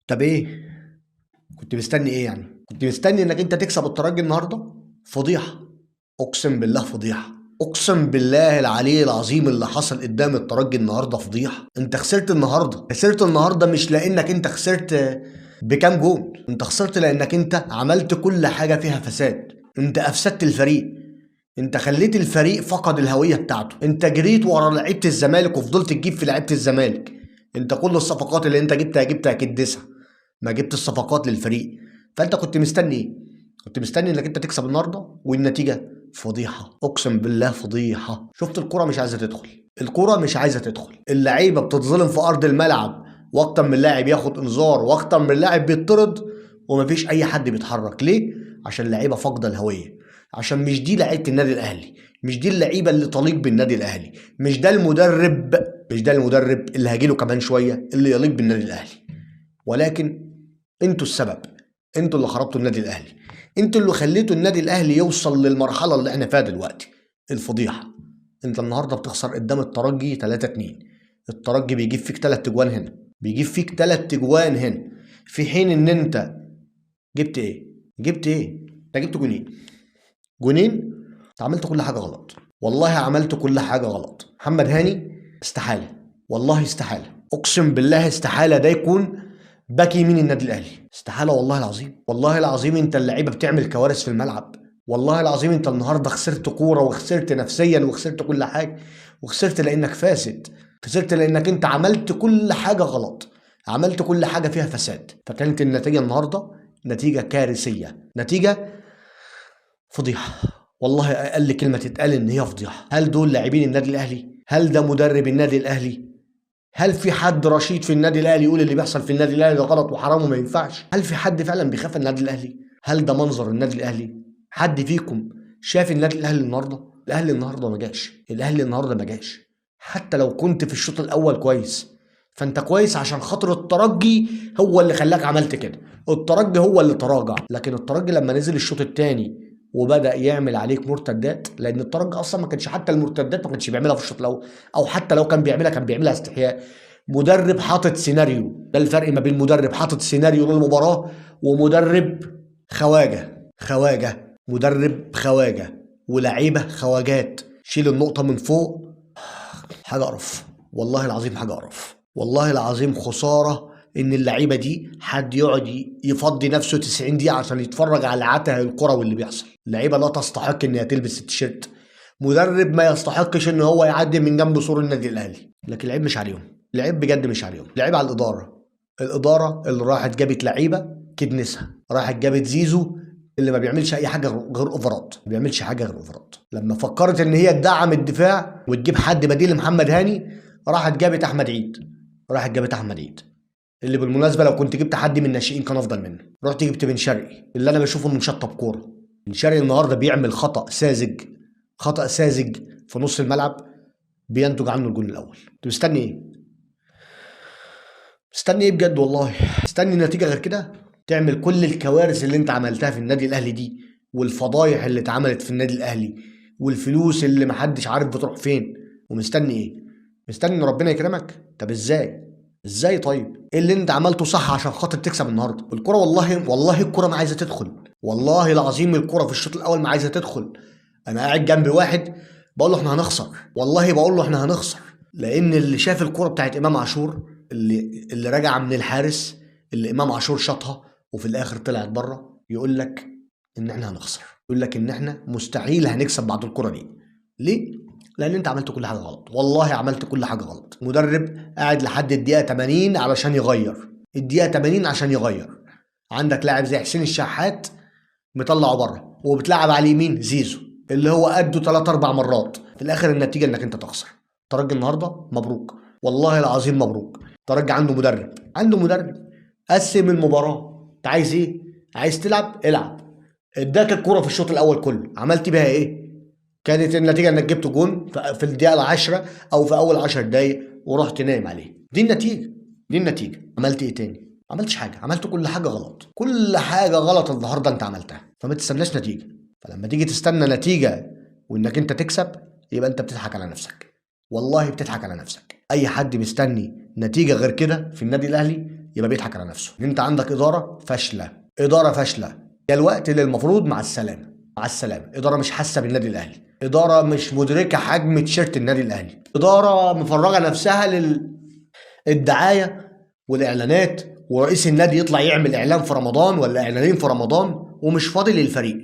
طب ايه كنت مستني ايه يعني؟ كنت مستني انك انت تكسب الترجي النهارده؟ فضيحة، اقسم بالله فضيحة، اقسم بالله العلي العظيم اللي حصل قدام الترجي النهارده فضيحة. انت خسرت النهارده، خسرت النهارده مش لانك انت خسرت بكام جون، انت خسرت لانك انت عملت كل حاجة فيها فساد. انت افسدت الفريق، انت خليت الفريق فقد الهوية بتاعته، انت جريت ورا لعيبة الزمالك وفضلت تجيب في لعيبة الزمالك. انت كل الصفقات اللي انت جبتها جبتها كدسها، ما جبت الصفقات للفريق. فانت كنت مستني ايه؟ كنت مستني انك انت تكسب النهارده، والنتيجة فضيحة، اقسم بالله فضيحة. شفت الكره مش عايزه تدخل، الكره مش عايزه تدخل، اللعيبة بتتظلم في ارض الملعب، واكتر من لاعب ياخد انذار، واكتر من لاعب بيطرد، ومفيش اي حد بيتحرك. ليه؟ عشان اللعيبة فاقده الهوية، عشان مش دي لعيبة النادي الاهلي، مش دي اللعيبة اللي تليق بالنادي الاهلي، مش ده المدرب، مش ده المدرب اللي هجيله كمان شوية اللي يليق بالنادي الاهلي. ولكن انتوا السبب، انتوا اللي خربتوا النادي الاهلي، انتوا اللي خليتوا النادي الاهلي يوصل للمرحلة اللي احنا فيها دلوقتي، الفضيحة. انت النهارده بتخسر قدام الترجي 3-2، الترجي بيجيب فيك 3 تجوان هنا، بيجيب فيك 3 تجوان هنا، في حين ان انت جبت ايه؟ جبت ايه؟ انت جبت جونين، جونين. انت عملت كل حاجة غلط، والله عملت كل حاجة غلط. محمد هاني استحالة، والله استحالة، اقسم بالله استحالة ده يكون باك يمين النادي الاهلي، استحالة والله العظيم. والله العظيم انت اللعيبة بتعمل كوارث في الملعب، والله العظيم انت النهارده خسرت كورة، وخسرت نفسيا، وخسرت كل حاجة، وخسرت لانك فاسد، خسرت لانك انت عملت كل حاجة غلط، عملت كل حاجة فيها فساد. فكانت النتيجة النهارده نتيجة كارثية، نتيجة فضيحة، والله اقل كلمة تتقال ان هي فضيحة. هل دول لاعبين النادي الاهلي؟ هل ده مدرب النادي الاهلي؟ هل في حد رشيد في النادي الاهلي يقول اللي بيحصل في النادي الاهلي ده غلط وحرام وما ينفعش؟ هل في حد فعلا بيخاف من النادي الاهلي؟ هل ده منظر النادي الاهلي؟ حد فيكم شاف النادي الاهلي النهارده؟ الاهلي النهارده ما جاش، الاهلي النهارده ما جاش. حتى لو كنت في الشوط الاول كويس، فانت كويس عشان خاطر الترجي هو اللي خلاك عملت كده، الترجي هو اللي تراجع. لكن الترجي لما نزل الشوط الثاني وبدا يعمل عليك مرتدات، لان الترجي اصلا ما كانش حتى المرتدات ما كانش بيعملها في الشوط الاول، او حتى لو كان بيعملها كان بيعملها استحياء. مدرب حاطط سيناريو، ده الفرق ما بين مدرب حاطط سيناريو للمباراة ومدرب خواجه، خواجه، مدرب خواجه ولاعيبه خواجات. شيل النقطة من فوق، حاجة قرف، والله العظيم حاجة قرف، والله العظيم خسارة ان اللعيبة دي حد يقعد يفضي نفسه 90 دقيقة عشان يتفرج على عته الكره واللي بيحصل. اللعيبة لا تستحق ان هي تلبس التيشيرت، مدرب ما يستحقش ان هو يعدي من جنب سور النادي الاهلي. لكن العيب مش عليهم، العيب بجد مش عليهم، العيب على الادارة. الادارة اللي راحت جابت لعيبة كدنسها، راحت جابت زيزو اللي ما بيعملش اي حاجة غير اوفرات، ما بيعملش حاجة غير اوفرات. لما فكرت ان هي تدعم الدفاع وتجيب حد بديل لمحمد هاني، راحت جابت احمد عيد، راحت جابت احمد عيد اللي بالمناسبة لو كنت جبت حد من الناشئين كان افضل منه. رحت جبت بن شرقي اللي انا بشوفه انه مشطب كورة. بن شرقي النهارده بيعمل خطا ساذج، خطا ساذج في نص الملعب بينتج عنه الجون الاول. انت مستني ايه؟ مستني ايه بجد والله؟ مستني نتيجة غير كده؟ تعمل كل الكوارث اللي انت عملتها في النادي الاهلي دي، والفضايح اللي اتعملت في النادي الاهلي، والفلوس اللي محدش عارف بتروح فين، ومستني ايه؟ مستني ان ربنا يكرمك؟ طب ازاي؟ ازاي طيب؟ ايه اللي انت عملته صح عشان خاطر تكسب النهارده؟ الكرة والله، والله الكرة ما عايزة تدخل، والله العظيم الكرة في الشوط الاول ما عايزة تدخل. انا قاعد جنب واحد بقول له احنا هنخسر، والله بقول له احنا هنخسر، لان اللي شاف الكرة بتاعت امام عاشور اللي راجع من الحارس، اللي امام عاشور شاطها وفي الاخر طلعت بره، يقول لك ان احنا هنخسر، يقول لك ان احنا مستحيل هنكسب بعد الكرة دي. ليه؟ لان انت عملت كل حاجة غلط، والله عملت كل حاجة غلط. مدرب قاعد لحد الدقيقة 80 علشان يغير، الدقيقة 80 عشان يغير. عندك لاعب زي حسين الشحات مطلعه بره، وبتلعب على اليمين زيزو اللي هو قده 3-4 مرات. في الاخر النتيجة انك انت تخسر. ترجي النهارده مبروك، والله العظيم مبروك. ترجي عنده مدرب، عنده مدرب قسم المباراة. انت عايز ايه؟ عايز تلعب؟ العب. اداك الكورة في الشوط الاول كله، عملت بيها ايه؟ كانت النتيجة انك جبت جون في الدقيقة 10 او في اول 10 دقايق ورحت نايم عليه. دي النتيجة، دي النتيجة. عملت ايه تاني؟ ما عملتش حاجة، عملت كل حاجة غلط، كل حاجة غلط النهارده انت عملتها. فما تستناش نتيجة. فلما تيجي تستنى نتيجة وانك انت تكسب، يبقى انت بتضحك على نفسك، والله بتضحك على نفسك. اي حد مستني نتيجة غير كده في النادي الاهلي يبقى بيضحك على نفسه. انت عندك ادارة فاشلة، ادارة فاشلة. ده الوقت اللي المفروض مع السلامة، مع السلامة. ادارة مش حاسه بالنادي الاهلي، ادارة مش مدركه حجم تيشيرت النادي الاهلي، ادارة مفرغة نفسها للدعايه والاعلانات، ورئيس النادي يطلع يعمل اعلان في رمضان ولا اعلانين في رمضان، ومش فاضي للفريق،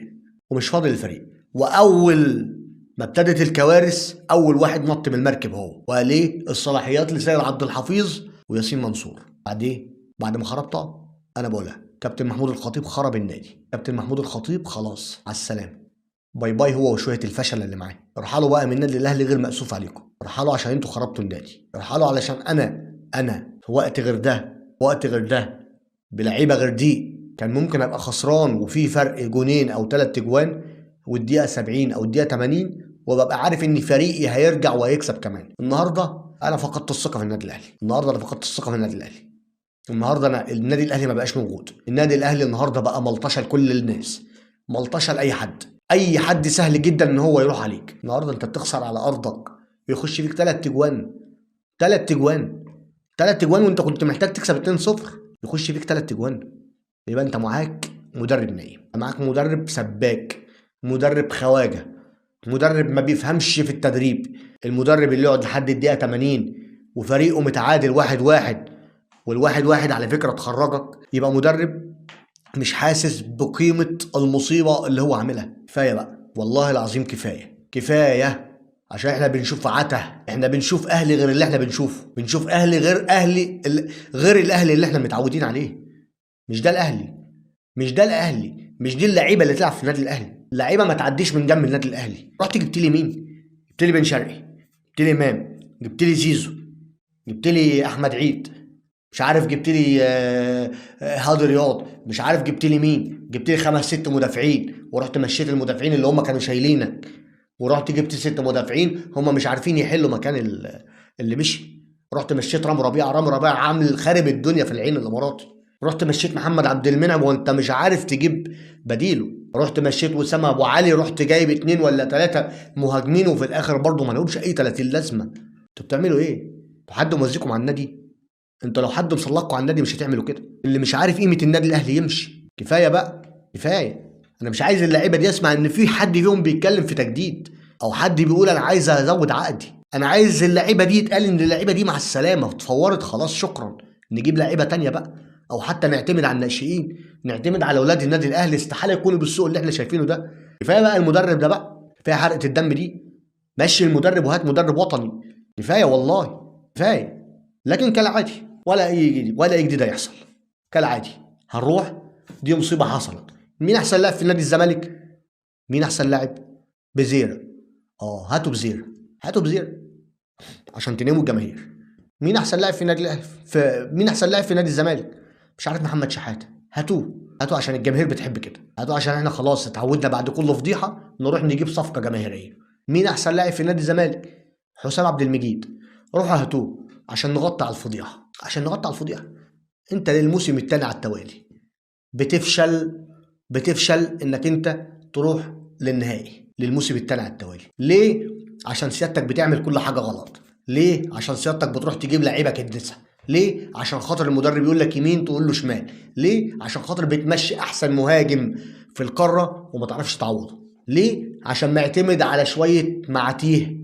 ومش فاضي للفريق. واول ما ابتدت الكوارث اول واحد نط من المركب هو، وقال ايه؟ الصلاحيات لسيد عبد الحفيظ وياسين منصور. بعد ايه؟ بعد ما خربتها. انا بقولها، كابتن محمود الخطيب خرب النادي. كابتن محمود الخطيب خلاص على السلامة، bye bye، هو وشوية الفشل اللي معاه. ارحلوا بقى من النادي الاهلي غير مأسوف عليكم، ارحلوا عشان انتوا خربتوا النادي، ارحلوا علشان انا في وقت غير ده، وقت غير ده، بلعيبه غير دي، كان ممكن ابقى خسران وفي فرق جونين او 3 اجوان والدقيقة 70 او الدقيقة 80، وببقى عارف ان فريقي هيرجع وهيكسب كمان. النهارده انا فقدت الثقة في النادي الاهلي، النهارده انا فقدت الثقة في النادي الاهلي. النهارده انا النادي الاهلي ما بقاش موجود. النادي الاهلي النهارده بقى ملطشه لكل الناس، ملطشه لاي حد، اي حد سهل جدا ان هو يروح عليك. النهارده انت بتخسر على ارضك، بيخش فيك 3 اجوان، 3 اجوان، 3 اجوان، وانت كنت محتاج تكسب 2-0، يخش فيك 3 اجوان. يبقى انت معاك مدرب نايم، معاك مدرب سباك، مدرب خواجه، مدرب ما بيفهمش في التدريب. المدرب اللي يقعد لحد الدقيقة 80 وفريقه متعادل 1-1، وال1-1 على فكرة تخرجك، يبقى مدرب مش حاسس بقيمة المصيبة اللي هو عاملها. كفاية بقى، والله العظيم كفاية، كفاية. عشان احنا بنشوف عته، احنا بنشوف اهلي غير اللي احنا بنشوفه، بنشوف اهلي غير اهلي غير الاهلي اللي احنا متعودين عليه. مش ده الاهلي، مش ده الاهلي، مش دي اللعيبة اللي تلعب في النادي الاهلي. اللعيبة ما تعديش من جنب النادي الاهلي. رحت جبت لي مين؟ جبت لي بن شرقي، جبت لي امام، جبت لي زيزو، جبت لي احمد عيد، مش عارف جبت لي هادي رياض، مش عارف جبت لي مين. جبت لي 5 6 مدافعين، ورحت مشيت المدافعين اللي هم كانوا شايلينك، ورحت جبت 6 مدافعين هم مش عارفين يحلوا مكان اللي مشي. رحت مشيت رامي ربيعة، رامي ربيعة عامل خارب الدنيا في العين الاماراتي. رحت مشيت محمد عبد المنعم وانت مش عارف تجيب بديله. رحت مشيت وسام ابو علي، رحت جايب 2 ولا 3 مهاجمين، وفي الاخر برضه ما لهمش اي 30 لازمه. انتوا بتعملوا ايه؟ انتوا حد موزيكم على النادي؟ انتوا لو حد مسلطكم على النادي مش هتعملوا كده. اللي مش عارف قيمة النادي الاهلي يمشي. كفاية بقى، كفاية. انا مش عايز اللعيبة دي اسمع ان في حد فيهم بيتكلم في تجديد، او حد بيقول انا عايز ازود عقدي. انا عايز اللعيبة دي يتقال ان اللعيبة دي مع السلامة، اتفورت خلاص، شكرا، نجيب لعيبة تانية بقى، او حتى نعتمد على الناشئين، نعتمد على اولاد النادي الاهلي. استحالة يكونوا بالسوق اللي احنا شايفينه ده. كفاية بقى المدرب ده بقى، كفاية حرقه الدم دي. مشي المدرب وهات مدرب وطني، كفاية والله كفاية. لكن كالعادي ولا اي جديد، ولا اي جديد هيحصل. كالعادي هنروح، دي مصيبة حصلت. مين احسن لاعب في نادي الزمالك؟ مين احسن لاعب؟ بزيرة. هاتوا بزيرة، هاتوا بزيرة عشان تناموا الجماهير. مين احسن لاعب في نادي الاهلي؟ في مين احسن لاعب في نادي الزمالك؟ مش عارف، محمد شحاته. هاتوه، هاتوه عشان الجماهير بتحب كده، هاتوه عشان احنا خلاص اتعودنا بعد كل فضيحة نروح نجيب صفقة جماهيرية. مين احسن لاعب في نادي الزمالك؟ حسام عبد المجيد. روحوا هاتوه عشان نغطي على الفضيحة، عشان نغطي على الفضيحة. انت للموسم الثاني على التوالي بتفشل انك انت تروح للنهائي للموسم الثاني على التوالي. ليه؟ عشان سيادتك بتعمل كل حاجة غلط. ليه؟ عشان سيادتك بتروح تجيب لعيبة كدسه. ليه؟ عشان خاطر المدرب يقول لك يمين تقول له شمال. ليه؟ عشان خاطر بتمشي احسن مهاجم في القارة وما تعرفش تعوضه. ليه؟ عشان معتمد على شوية معاتيه،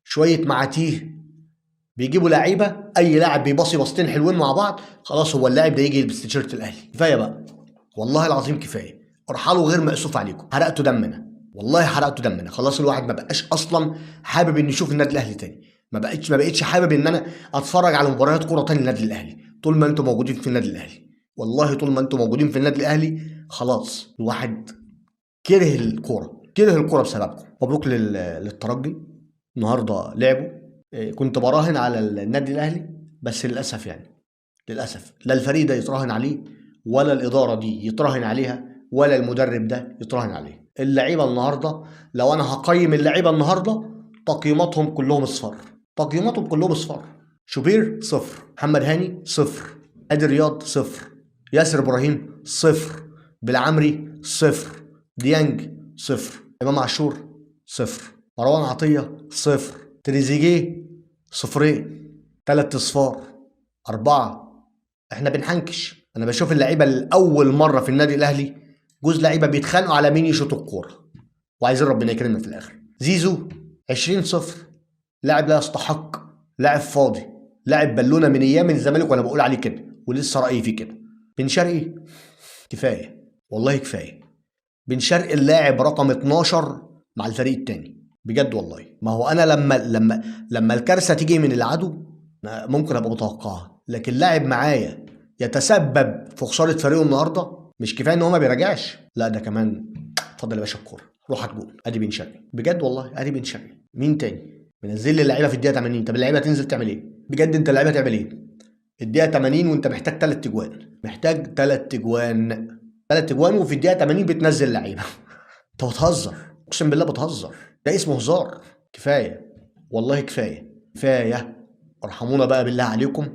شوية معاتيه بيجيبوا لعيبة، اي لاعب بيباصي باصتين حلوين مع بعض خلاص هو اللاعب ده يجي يلبس تيشيرت الاهلي. كفاية بقى والله العظيم كفاية. ارحلوا غير مأسوف عليكم، حرقتوا دمنا والله، حرقتوا دمنا خلاص. الواحد ما بقاش اصلا حابب ان يشوف النادي الاهلي تاني، ما بقتش حابب ان انا اتفرج على مباريات كورة تاني النادي الاهلي طول ما انتم موجودين في النادي الاهلي. والله طول ما انتم موجودين في النادي الاهلي خلاص الواحد كره الكورة، كره الكورة بسببكم. مبروك للترجي النهارده لعبوا. كنت براهن على النادي الاهلي، بس للاسف يعني للاسف لا الفريق ده يتراهن عليه، ولا الادارة دي يتراهن عليها، ولا المدرب ده يتراهن عليه. اللعيبة النهارده لو انا هقيم اللعيبة النهارده تقييماتهم كلهم اصفر، تقييماتهم كلهم اصفر. شوبير صفر، محمد هاني صفر، ادي رياض صفر، ياسر ابراهيم صفر، بالعمري صفر، ديانج صفر، امام عاشور صفر، مروان عطية صفر، تريزيجيه 0، 3 اصفار، 4، احنا بنحنكش. انا بشوف اللعيبة لاول مرة في النادي الاهلي جوز لعيبة بيتخانقوا على مين يشوط الكورة، وعايزين ربنا يكرمنا في الاخر. زيزو 20-0، لاعب لا يستحق، لاعب فاضي، لاعب بالونه من ايام الزمالك وانا بقول عليه كده ولسه رايي فيه كده. بن شرقي كفاية والله كفاية. بن شرقي اللاعب رقم 12 مع الفريق الثاني بجد والله. ما هو انا لما لما لما الكارثة تيجي من العدو ممكن ابقى متوقعها، لكن لاعب معايا يتسبب في خسارة فريقه النهارده، مش كفاية ان هو ما بيراجعش، لا ده كمان اتفضل يا باشا الكورة روح هتجون. ادي بن شرقي بجد والله، ادي بن شرقي. مين تاني؟ منزل لي اللعيبة في الدقيقة 80. طب اللعيبة تنزل تعمل ايه؟ بجد انت اللعيبة تعمل ايه؟ الدقيقة 80 وانت محتاج 3 تجوان، محتاج 3 تجوان، 3 تجوان، وفي الدقيقة 80 بتنزل لعيبة. انت بتهزر، اقسم بالله بتهزر، ده اسمه هزار. كفاية والله كفاية كفاية. ارحمونا بقى بالله عليكم.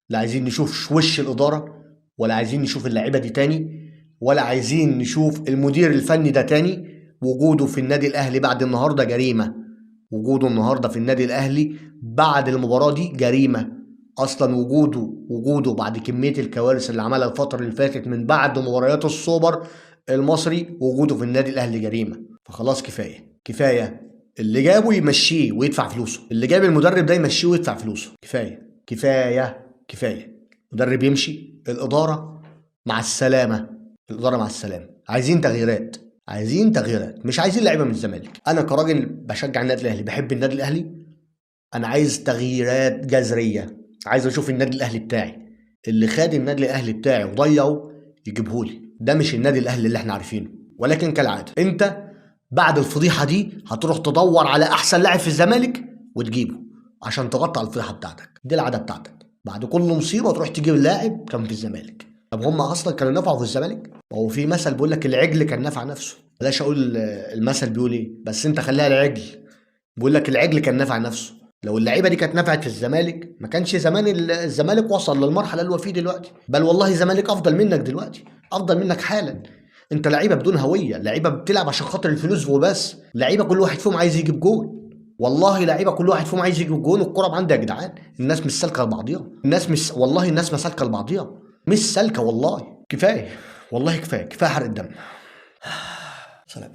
لا عايزين نشوف وش الادارة، ولا عايزين نشوف اللعيبة دي تاني، ولا عايزين نشوف المدير الفني ده تاني. وجوده في النادي الاهلي بعد النهارده جريمة، وجوده النهارده في النادي الاهلي بعد المباراة دي جريمة اصلا. وجوده بعد كمية الكوارث اللي عملها الفترة اللي فاتت من بعد مباريات السوبر المصري، وجوده في النادي الاهلي جريمة. فخلاص كفاية كفاية. اللي جابه يمشيه ويدفع فلوسه، اللي جاب المدرب ده يمشيه ويدفع فلوسه. كفاية كفاية كفاية. مدرب يمشي، الادارة مع السلامة، الادارة مع السلامة. عايزين تغييرات، عايزين تغييرات، مش عايزين لعيبة من الزمالك. انا كراجل بشجع النادي الاهلي، بحب النادي الاهلي، انا عايز تغييرات جذرية. عايز اشوف النادي الاهلي بتاعي اللي خد النادي الاهلي بتاعي وضيعه يجيبهولي. ده مش النادي الاهلي اللي احنا عارفينه. ولكن كالعادة انت بعد الفضيحة دي هتروح تدور على احسن لاعب في الزمالك وتجيبه عشان تغطي على الفضيحة بتاعتك. دي العادة بتاعتك، بعد كل مصيبة تروح تجيب لاعب كان في الزمالك. طب هم اصلا كانوا نفعوا في الزمالك؟ ما هو في مثل بيقول لك العجل كان نفع نفسه. بلاش اقول المثل بيقول ايه، بس انت خليها العجل. بيقول لك العجل كان نفع نفسه. لو اللعيبة دي كانت نفعت في الزمالك ما كانش زمان الزمالك وصل للمرحلة اللي هو فيه دلوقتي. بل والله الزمالك افضل منك دلوقتي، افضل منك حالا. انت لعيبة بدون هوية، لعيبة بتلعب عشان خاطر الفلوس وبس، لعيبة كل واحد فيهم عايز يجيب جول. والله لعيبة كل واحد فيهم عايز يجيب جون. والكره عندي يا جدعان، الناس مش سالكة لبعضيها، الناس مش، والله الناس ما سالكة لبعضيها، مش سالكة والله. كفاية والله كفاية كفاية حرق الدم. سلام.